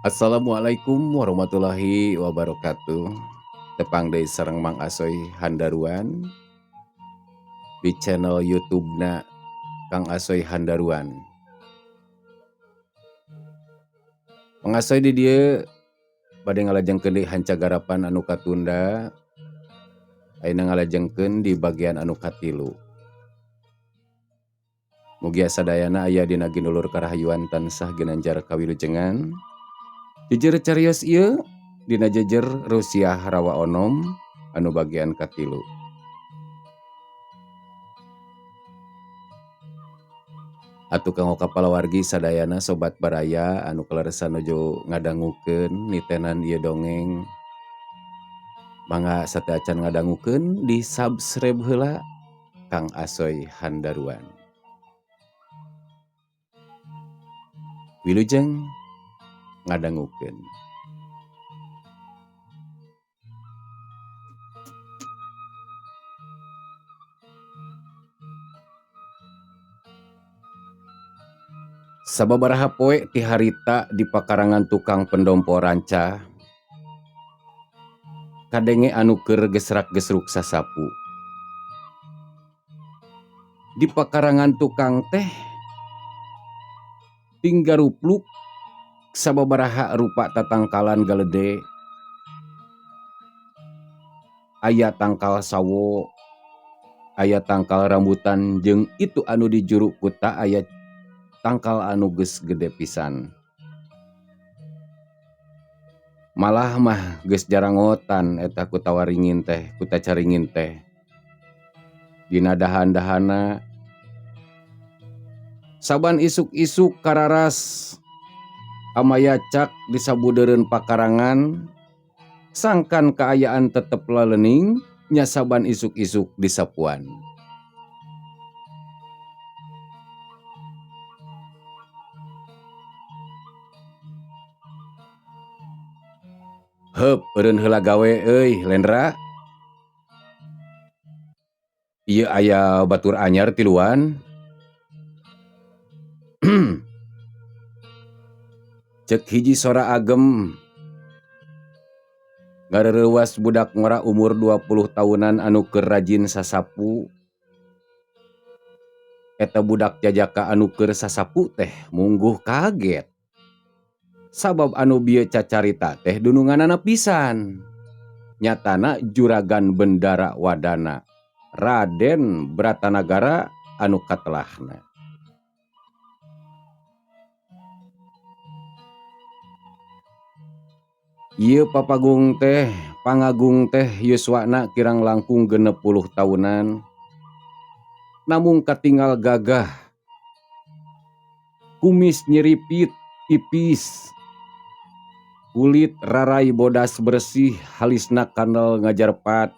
Assalamualaikum warahmatullahi wabarakatuh. Tepang deui sareng Mang Asoy Handaruan di channel YouTube-na Kang Asoy Handaruan. Mang Asoy di dieu bade ngalajengkeun deui hanca garapan anu katunda. Ayeuna ngalajengkeun di bagian anu katilu. Mugia sadayana aya dina ginulur karahayuan tansah ginanjar kawilujengan. Jejer carios ieu dina jejer Rusiah Rawa Onom anu bagian katilu. Atuh kanggo kapalawargi sadayana sobat baraya anu kaleresan nuju ngadangukeun nitenan ieu dongeng. Mangga sateuacan ngadangukeun di subscribe heula Kang Asoy Handaruan. Wilujeng ngadangukeun. Sababaraha poe ti harita di pakarangan tukang pendompo ranca kadenge anu keur gesrak-gesruk sasapu. Di pakarangan tukang teh tinggarupluk sababaraha rupa tatangkalan galede. Aya tangkal sawo, aya tangkal rambutan jeung itu anu di juru kuta aya tangkal anu geus gede pisan. Malah mah geus jarangotan eta kuta waringin teh, kuta caringin teh. Dina dahan-dahana saban isuk-isuk kararas amayacak di sabudeureun pakarangan sangkan kaayaan tetep lalening nya saban isuk-isuk disapuan. Heup eureun heula gawe euy Lendra. Ieu aya batur anyar tiluan. Cek hiji sora agem ngarereuwas budak ngora umur 20 tahunan anu keur rajin sasapu. Eta budak jajaka anu keur sasapu teh mungguh kaget. Sabab anu bieu cacarita teh dununganana pisan. Nyatana juragan bendara wadana Raden Bratanagara anu katelahna. Ieu papagung teh pangagung teh yuswana kirang langkung 60 tahunan. Namung katinggal gagah. Kumis nyiripit ipis. Kulit rarai bodas bersih halisna kandel ngajarpat.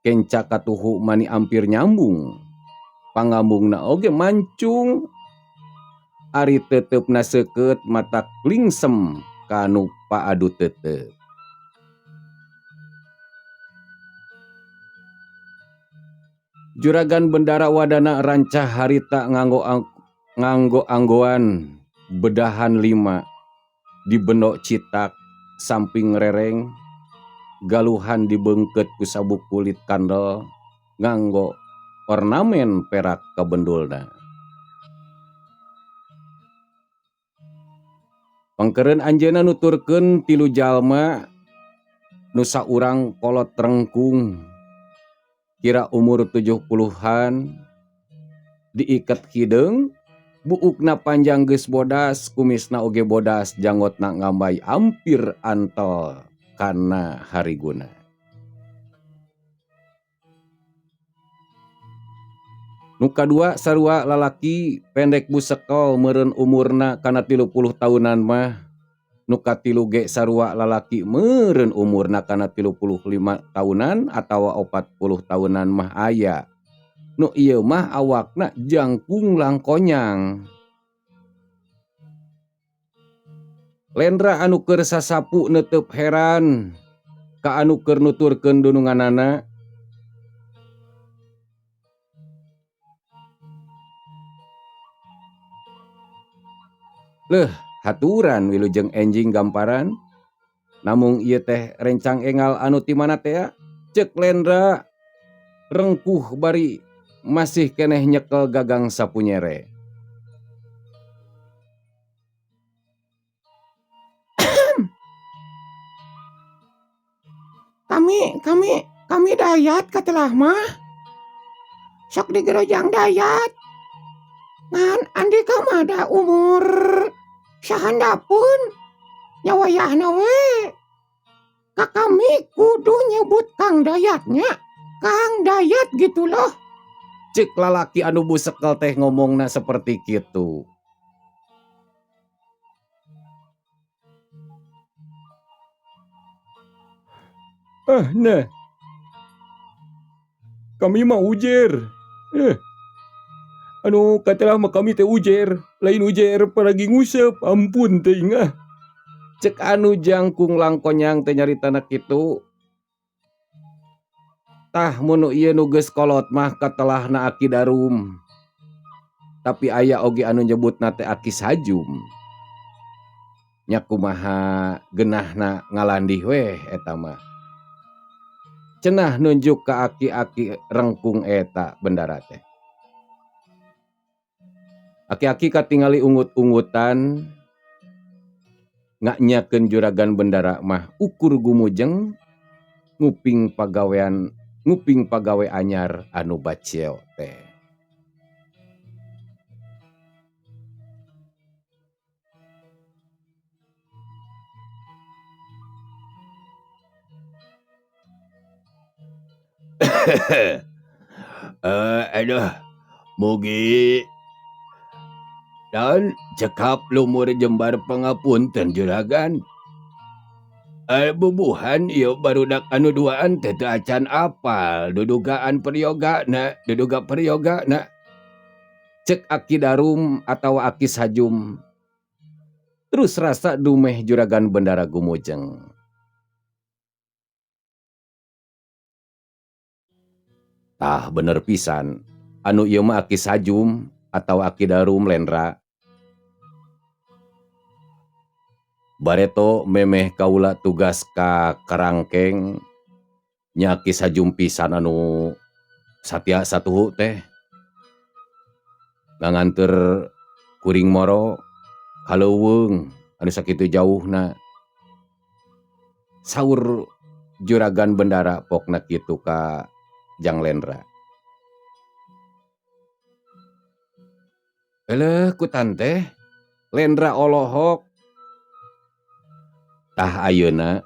Kenca katuhu mani ampir nyambung. Pangambungna oge mancung. Ari teuteup-na seukeut mata klingsem kanu paadu teuteup. Juragan Bendara Wadana rancah harita nganggo anggoan bedahan 5 di bendok citak samping rereng galuhan dibengket ku sabuk kulit kandel nganggo ornamen perak kabendulna. Pangkeureun anjeunna nuturkeun tilu jalma nu saurang kolot rengkung kira umur 70-an diiket hideung buukna panjang geus bodas kumisna oge bodas janggotna ngambay ampir antel kana hariguna. Nu kadua sarua lalaki pendek busekel meureun umurna kana 30 tahunan mah. Nu katilu ge sarua lalaki meureun umurna kana 35 tahunan atawa 40 tahunan mah aya. Nu ieu mah awakna jangkung langkonyang. Lendra anu keur sasapu neuteup heran ka anu keur nuturkeun dununganana. Leuh haturan wilujeng enjing gamparan. Namung ieu teh rencang engal anu ti mana tea? Ceuk Lendra rengkuh bari masih keneh nyekel gagang sapu nyere. Kami kami kami Dayat katelah mah. Sok digerojang Dayat. Ngan andika mah da umur sahandapeun nya wayahna we. Ka kami kudu nyebut Kang Dayat nya. Kang Dayat gitu loh. Ceuk lalaki anu busekel teh ngomongna seperti kitu. Ah nah. Kami mah ujer. Eh. Anu katelah mah kami teh ujer, lain ujer palagi nguseup, ampun teuing ah. Ceuk anu jangkung langkonyang teh nyaritana kitu. Tah mun nu ieu nu geus kolot mah katelahna Aki Darum. Tapi aya oge anu nyebutna teh Aki Sajum. Nya kumaha geunahna ngalandih weh eta mah. Cenah nunjuk ka aki-aki rengkung eta bendara teh. Aki-aki katingali ungut-ungutan ngaknyakeun juragan bendara mah ukur gumujeng nguping pagawean nguping pagawe anyar anu baceo teh. Aduh mugi dan cekap lumur jembar pangapunten juragan. Bubuhan ieu barudak anu duaan teh teu acan apal dudugaan periogana, duduga periogana. Cek Aki Darum atawa Aki Sajum. Terus rasa dumeh juragan bendara gumujeng. Tah bener pisan, anu ieu mah Aki Sajum atawa Aki Darum Lendra. Bareto memeh kaula tugas ka Karangkeng nya Aki Sajum pisan anu satia satuhu teh. Nganganteur kuring moro ka leuweung anu sakitu jauhna. Saur juragan bendara pokna kitu ka Jang Lendra. Eleuh kutan teh Lendra olohok. Tah ayeuna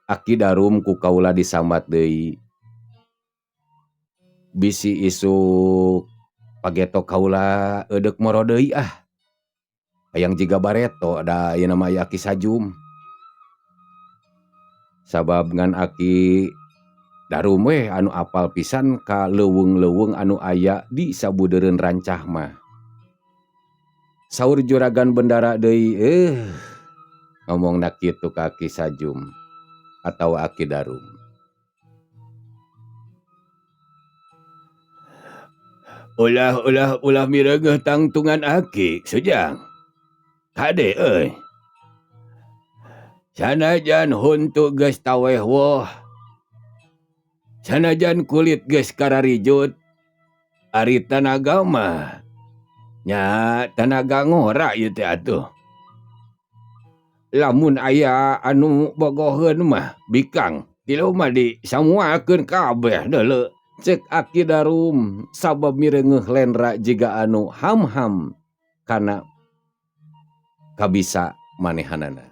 Aki Darum ku kaula disambat deui. Bisi isuk pageto kaula eudek moro deui ah. Hayang jiga bareto da ayeuna mah aya Aki Sajum. Sabab ngan Aki Darum weh anu apal pisan ka leuweung-leuweung anu aya di sabudeureun rancah mah. Saur juragan bendara deui ngomongna kitu ka Aki Sajum atawa Aki Darum. Ulah ulah ulah mireungeuh tangtungan Aki Sujang. Kade euy. Sanajan huntu geus taweh woh. Sanajan kulit geus kararijut. Ari tanaga mah nya tanaga ngora ieu teh atuh. Lamun aya anu bogoheun mah bikang tilu mah disamuakeun kabeh deuleu. Cek Aki Darum sabab mireungeuh Lendra jiga anu ham-ham kana kabisa manehanana.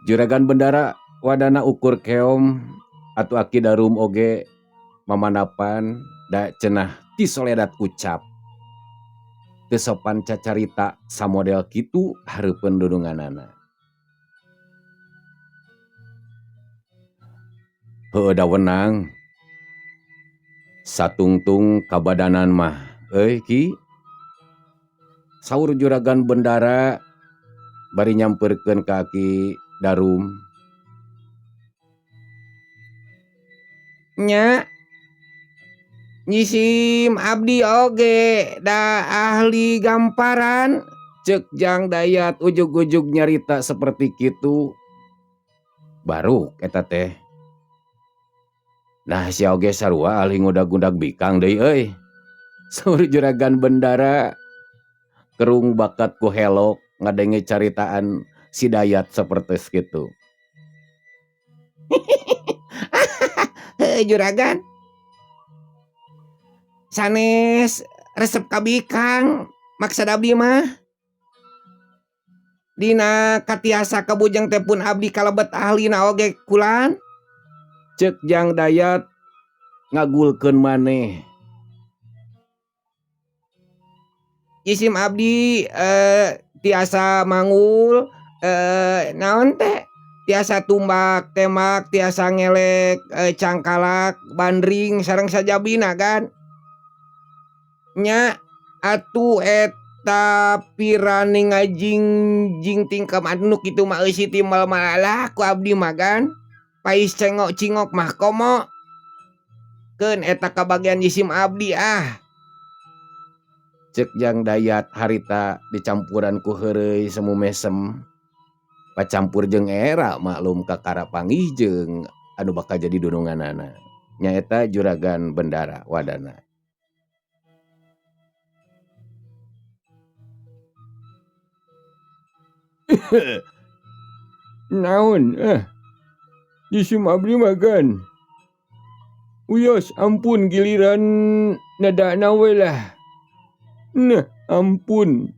Juragan bendara wadana ukur keom atuh Aki Darum oge mamanapan da cenah ti soledat ucap. Teu sopan cacarita samodel kitu hareupeun dudunganana. Heueuh da wenang. Satungtung kabadanan mah euy Ki. Saur juragan bendara bari nyampeurkeun ka Aki Darum. Nya. Nyisim abdi oge da ahli gamparan. Cek Jang Dayat ujug-ujug nyarita seperti kitu. Baruk eta teh. Nah sia oge sarua ahli ngudag-ngudag bikang deui euy. Saur Juragan Bendara kerung bakat ku helok ngadenge caritaan si Dayat sapertos kitu. Heuh juragan. Sanes resep ka bikang maksad abdi mah. Dina katiasa kabujeng teh pun abdi kalebet ahlina oge kulan. Cek Jang Dayat ngagulkeun maneh. Isim abdi tiasa mangul naon teh tiasa tumbak tembak tiasa ngelek cangkalak bandring sareng sajabina kan. Nya atuh eta pirani ngajingjing tingkam anu kitu mah eusi timbal malalah ku abdi mah kan. Pais cengok cingok mah komo. Keun eta kabagian jisim abdi ah. Cek Jang Dayat harita dicampuran ku heureuy semu mesem. Pacampur jeung era maklum kakara panggih jeung anu bakal jadi dununganana. Nyaeta Juragan Bendara Wadana. Naon jisim abdi mah kan. Uyos ampun giliran nadana we lah. Nah ampun.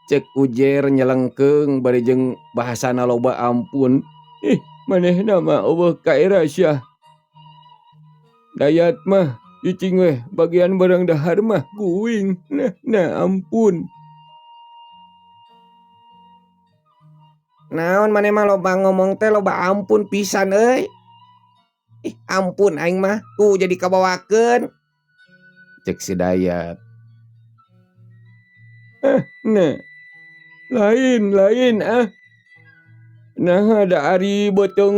Cek Ujer nyelengkeung bari jeung bahasana loba ampun. Ih manehna mah eueuh kaera sia. Dayat mah cicing weh bagian barang dahar mah guing. Nah, nah ampun. Naon maneh mah loba ngomong teh loba ampun pisan euy. Ih ampun aing mah tuh jadi kabawakeun. Cek si Dayat. Nah. Lain, lain ah. Nah ada ari beuteung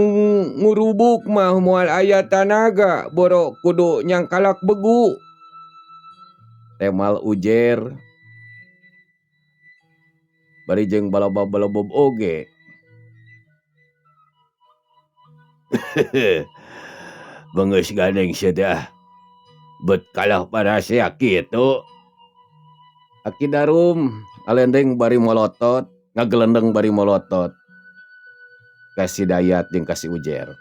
ngurubuk mah moal aya tanaga boro kudu nyangkalak begu. Temal Ujer. Bari jeung baloba-balobob oge. Bengeus gandeng sia teh ah. Bet kalah parasea kitu. Aki Darum alendeng bari molotot, ngagelendeng bari molotot. Kasih Dayat jeung kasih Ujer.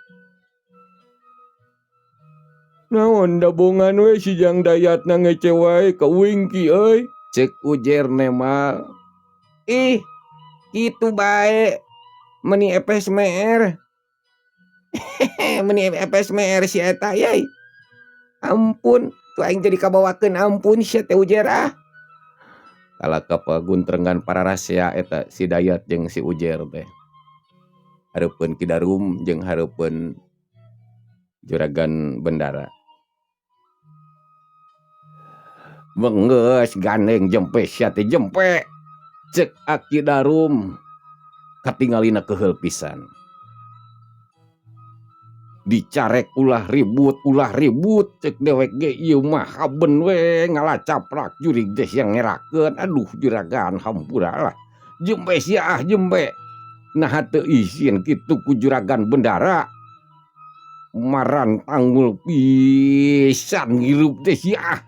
Naon dabongan we si Jang Dayat na ngece wae ka uing ki euy. Cek Ujer nemal. Ih, kitu bae. Meni epes meer. Meni epes meer si eta yai. Ampun, tuh aing jadi kabawakeun ampun sia teh Ujer ah. Kalaka paguntrengan pararasea eta si Dayat jeung si Ujer teh. Hareupeun Ki Darum jeung hareupeun Juragan Bendara. Bengeus gandeng jempe sia teh jempe. Cek Aki Darum katingalina keheul pisan. Dicarek ulah ribut cek dewek ge ieu mah haben we ngalacaprak jurig teh sia ngerakeun. Aduh juragan hampura lah. Jempe sia ah jempe. Naha teu izin kitu ku Juragan Bendara. Maran tanggul pisan hirup teh sia ah.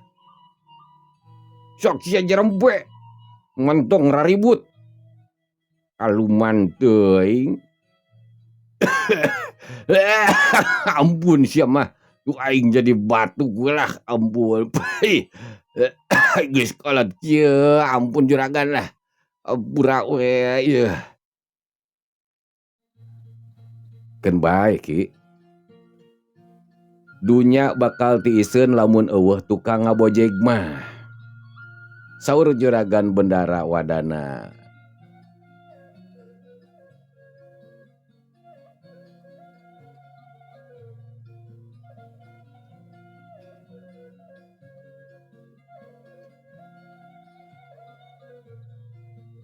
Sok sia jerempe. Mentong raribut. Aluman teuing. Ampun sia mah. Duh aing jadi batu lah ampun. Geus kolot kieu ampun juragan lah. Ampura we ieu. Keun bae ki. Dunya bakal tiiseun lamun eueuh tukang ngabojeg mah. Saur Juragan Bendara Wadana.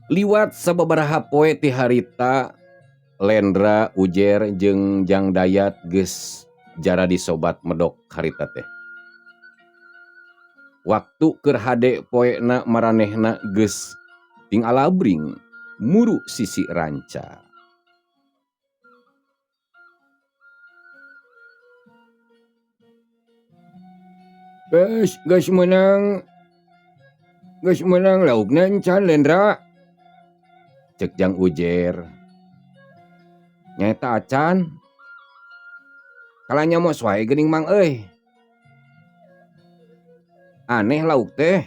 Liwat sababaraha poe ti harita Lendra, Ujer jeung Jang Dayat geus jaradi sobat medok harita teh. Waktu keur hade poena maranehna geus ting alabring muru sisi ranca. Geus geus meunang geus meunang laukna encan Lendra. Cek Jang Ujer. Nyaeta acan. Kalanya mos wae geuning Mang euy. Aneh lauk teh.